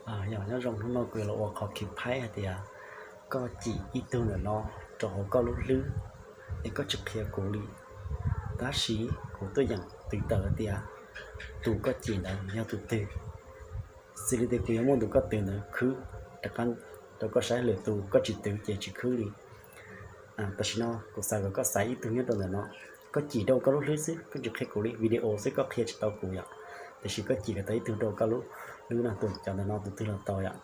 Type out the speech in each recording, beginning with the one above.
Yog nyob zoo, hnub no kuv yuav los ua qhov clip hais tias koj cim ib tug ntawm no rau hauv koj lub hlwb es koj tsis qhia kuv li. Tab sis kuv tuaj yeem twv tawm tias tus koj cim ntawd yog tus twg. Xws li tias kuv yuav muab tus koj twv ntawd khwb rov qab rau koj saib, lwm tus koj tsis twv ces tsis khwb li. Tam sim no kuv xav kom koj xaiv ib tug nyob rau ntawm no, koj cim rau koj lub hlwb xwb, koj tsis qhia kuv li, video xwb koj qhia tsis tau kuv yom. Tiam sis koj cim kom tau ib tug rau koj lub hlwb no, tus cov ntawm no tus twg los tau yom.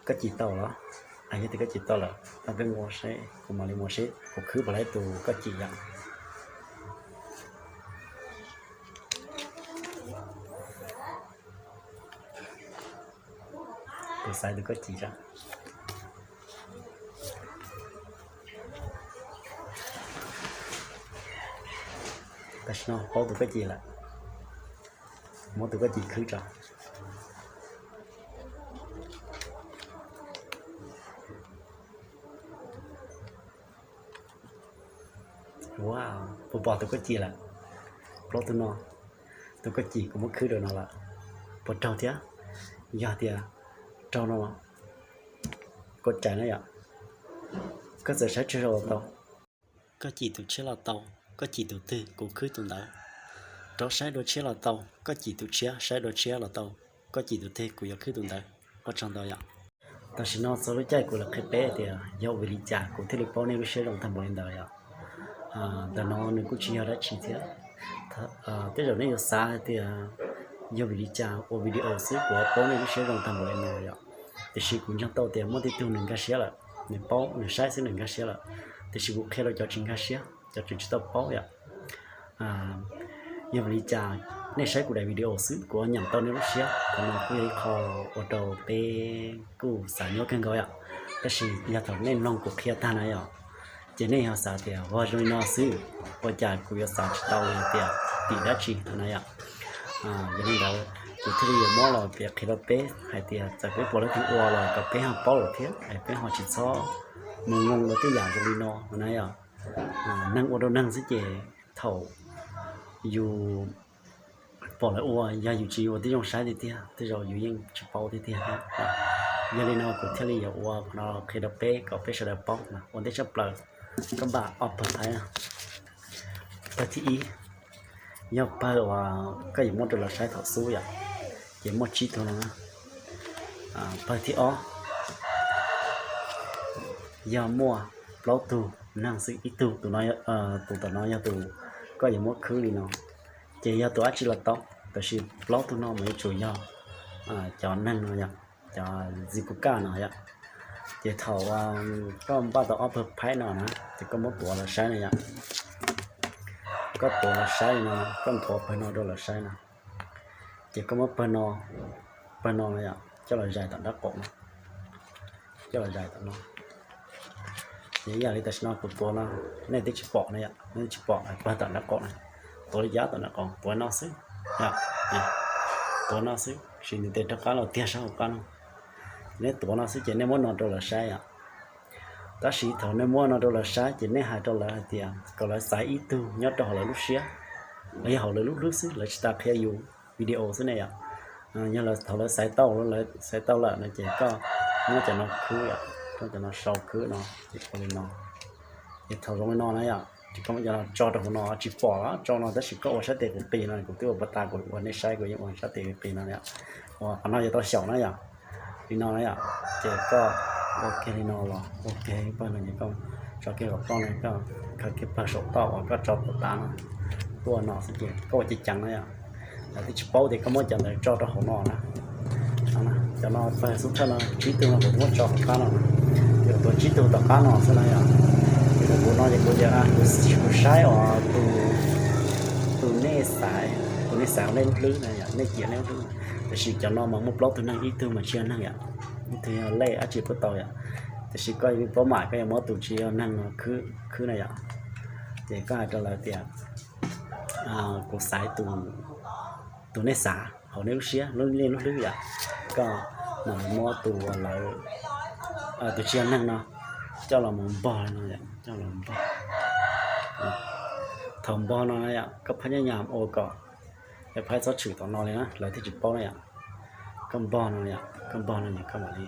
Koj cim tau los? Yog tias koj cim tau lawm, tau koj mus seb, kuv mam li mus seb kuv khwb puas tau tus koj cim yom. Kuv xaiv tus koj cim tso. Tam sim no paub tus koj cim lawm, muab tus koj cim khwb tso. Ua, puas pom tus koj cim lawm? Plaub tug no, tus koj cim kuv muab khwb rau no lawm. Puas raug thiab? Yog tias raug no, koj cais na yom. Koj txawm saib tsawg zaus los tau, koj cim tus tshiab los tau, koj cim tus twg kuv khwb tus ntawd. Rov saib dua tshiab los tau, koj cim tus tshiab, saib dua tshiab los tau, koj cim tus twg kuv yuav khwb tus ntawd. Ua tsaug ntau yom. Tam sim no txog lub caij kuv los qhia peb tias yog vim li cas kuv thiaj li paub nej lub siab zoo tag npaum li ntawd yom. Ntawm no nws kuj tsis yog dab tsi thiab. Tej zaum nej yuav xav hais tias yog vim li cas ua video xwb kuv paub nej lub siab zoo tag npaum li no yom. Tiam sis kuv ntseeg tau tias muaj tej tug nws nkag siab lawm, nws paub nws saib xwb nws nkag siab lawm. Tiam sis kuv qhia rau cov tsis nkag siab, cov tseem tsis tau paub yom. Yog vim li cas nej saib kuv daim video xwb kuv nyeem tau nej lub siab, qhov no kuj yog ib qho ua rau peb kuj xav nyuaj kawg nkaus yom. Tab sis yog thaum nej mloog kuv qhia tag na yom, ces nej yog xav tias ua zoo li no xwb, ua cas kuv yuav xav tsis tau li tias tim dab tsi na yom. Yog li ntawd, kuv thiaj li yuav muab los piav qhia rau peb hais tias txawm peb puas leej twg ua los kom peb ho paub lawm thiab es peb ho tsis txhob mus mloog lawv tej yam zoo li no na yom. Neeg ua rau neeg xwb ces thaum yus pom lawv ua, yog yus tsis ua tib zoo saib tiag tiag, tej zaum yus yeej tsis paub tiag tiag thiab. Yog li no kuv thiaj li yuav ua qhov no qhia rau peb kom peb sawv daws paub na. Ua ntej tshaj plaws, koj npaj ob pawg thaib. Pawg thib ib, yog pawg uas koj yuav muab rau lawv saib thaum xub yom, ces muaj tsib tug no. Pawg thib ob, yog muaj plaub tug neeg xwb, ib tug, tus no, tus tom no yog tus koj yuav muab khwb li no, ces yog tus dab tsi los tau, tab sis plaub tug no mas yuav tsum yog cov neeg no yom, cov zis kuv kaj no yom. Ces thaum koj npaj tau ob pawg thaib no na, ces koj muab tuav los saib na yom. Koj tuav los saib li no, koj nthuav pawg no rau lawv saib na. Ces koj muab pawg no, pawg no yom, coj los zais tom nraub qaum no, coj los zais tom no. Ces ib yam li tam sim no kuv tuav no, nej twb tsis pom na yom, nej twb tsis pom pawg tom nraub qaum na. Tuav li cas tom nraub qaum, tuav no xwb, tuav no xwb, sim nws tes rov qab los tiag sab hauv qab no. Nej tuav no xwb ces nej muab no rau lawv saib yom. Tab sis thaum nej muab no rau lawv saib ces nej hais rau lawv hais tias kom lawv xaiv ib tug nyob rau hauv lawv lub siab, los yog hauv lawv lub hlwb xwb, lawv tsis tas qhia yus video xwb ne yom. Yog lawv, thaum lawv xaiv tau, lawv xaiv tau lawm no ces koj muab cov no khwb, koj cov no sau khwb no, ces ua li no. Ces thaum zoo li no na yom, ces koj muab cov no tso rau hauv no, tsis pom los tso no, tab sis koj ua sab tes kuv qis no, kuv twb ua pas tas kuv ua nej saib, kuv yeej ua sab tes kuv qis no yom. Ua qhov no yuav tau xyaum na yom. Li no na yom, ces koj ua kiag li no los ua kiag pawg no ces koj tso kiag kom ploj no, koj khaws kiag pawg saum toj uas koj tso pas tas no tuaj no xwb ces koj ua ceev ceev na yom. Lawv twb tsis paub tias koj muab cov ntawd tso rau hauv no na. Cov no pawg xub thawj no tsib tug no kuv muab tso hauv qab no, ces tuav tsib tug tom qab no xwb na yom. Ces kuv no ces kuv tias kuv saib os, tus nej xaiv, tus nej xaiv nej lub hlwb na yom, nej cim nej lub hlwb. Tab sis cov no mas muaj plaub tug neeg, ib tug mas tsis yog neeg yom, ib tug yog lej dab tsi puab tau yom. Tab sis koj paub mas koj yuav muab tus tsis yog neeg no khwb na yom. Ces koj hais rau lawv tias kuv xaiv tus nej xav hauv nej lub siab, lub nej lub hlwb yom. Koj mam muab tus lawv, tus tsis yog neeg no coj los mus npog li no yom, coj los npog. Thaum npog no yom, koj phab nyab nyam ua kom, yog phab txhob tshwm tom no li na, lawv thiaj tsis paub na yom. Koj npog no yom, koj npog no ces koj mam li,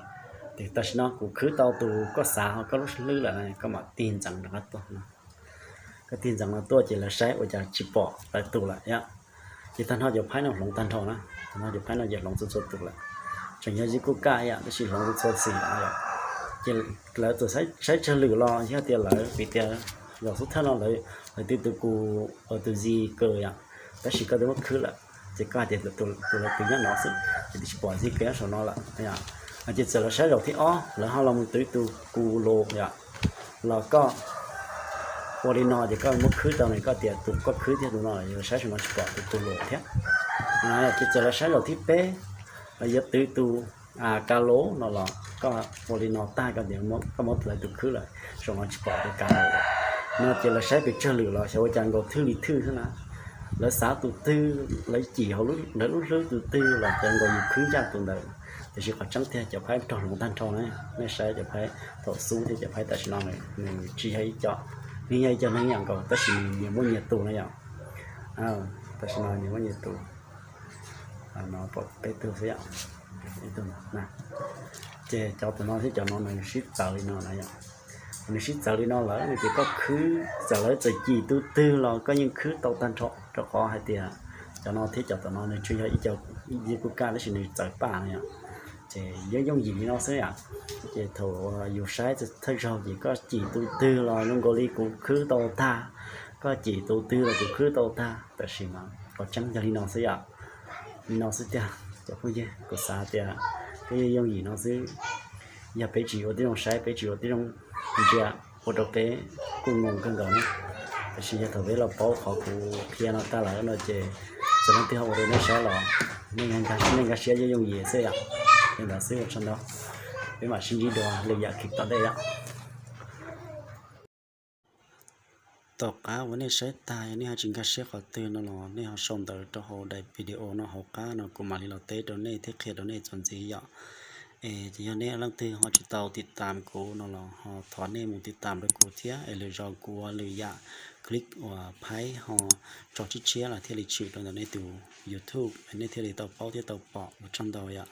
ces tam sim no kuv khwb tau tus koj xav ho koj lub hlwb lawm no koj mam tig ntxeev rov qab tuaj no. Koj tig ntxeev no tuaj ces lawv saib ua cas tsis pom lawv tus lawm yom. Ces tag nrho cov phaib no hloov tag nrho na, tag nrho cov phaib no ces hloov txhua txhua tus lawm. Tseem yog zib kuj kaj yom, tab sis hloov txhua txhua xim lawm yom. Ces lawv txawm saib tsawg lwm los yog tias lawv vim tias zaum xub thawj no lawv, lawv twv tus kuv, tus zis kaws yom, tab sis koj twb muab khwb lawm ces koj hais tias tus lawv twv nyob no xwb ces twb tsis pom zis kaws nyob saum no lawm yom. Ces txawm lawv saib zaum thib ob lawv ho los mus twv tus kuv los yom, los koj ua li no ces koj muab khwb tau ne, koj tias tus koj khwb thiab tus no lawv saib saum no tsis pom tus tus los thiab. Ces txawm lawv saib zaum thib peb lawv yuav twv tus ka los no los koj ua li no tag koj tias koj muab lawv tus khwb lawm, saum no tsis pom tus ka los no ces lawv saib pes tsawg lwm los xyov ua cas nkaus thwj li thwj xwb na. Lawv xav tus twg, lawv cim hauv lawv lub hlwb tus twg los cas nkaus yus khwb ncaj tus ntawd. Tiam sis qhov tseeb tiag cov phaib raug hloov tag nrho na, nej saib cov phaib thaum xub thiab cov phaib tam sim no nws tsis yog ib co, nws yog ib co neeg ib yam nkaus tab sis nws nyias muaj nyias tus na yom. Tam sim no nyias muaj nyias tus, no pom peb tug xwb yom. Ces cov tus no thiab cov no nws sib txawv li no na yom. Nws sib txawv li no lawm no ces koj khwb txawm lawv txawm cim tus twg los koj yeej khwb tau tag nrho rau qhov hais tias cov no thiab cov tom no nws tsuas yog ib co zib kuj kaj tab sis nws txawv paj no yom. Ces yooj yooj yim li no xwb yom. Ces thaum yus saib thawj zaug ces koj cim tus twg los zoo nkaus li kuv khwb tau tag, koj cim tus twg los kuv khwb tau tag, tab sis mas qhov tseeb yog li no xwb yom. Li no xwb tiag cov phooj ywg, kuv xav tias peb yooj yooj yim no xwb. Yog peb tsis ua tib zoo saib, peb tsis ua tib zoo ntsia, ua rau peb kuj ngoo kawg nkaus na. Tab sis yog thaum peb los paub qhov kuv qhia no tag lawm no ces txawm leej twg ho ua rau nej saib los nej nkag siab yooj yooj yim xwb yom. Li ntawd xwb ua tsaug ntau, peb mam sib ntsib dua lwm yam clip tom ntej yom. Tom qab uas nej saib tag yog nej ho tsis nkag siab qhov twg no los nej ho sau ntawv rau hauv daim video no hauv qab no kuv mam li los teb rau nej thiab qhia rau nej txuas ntxiv yom. Es yog nej leej twg ho tsis tau tiv tam kuv no los ho thov nej mus tiv tam rau kuv thiab es lwm zaus kuv ua lwm yam clip uas phaib ho tso tshiab tshiab los thiaj li tshwm rau ntawm nej tus YouTube es nej thiaj li tau paub thiab tau pom. Ua tsaug ntau yom.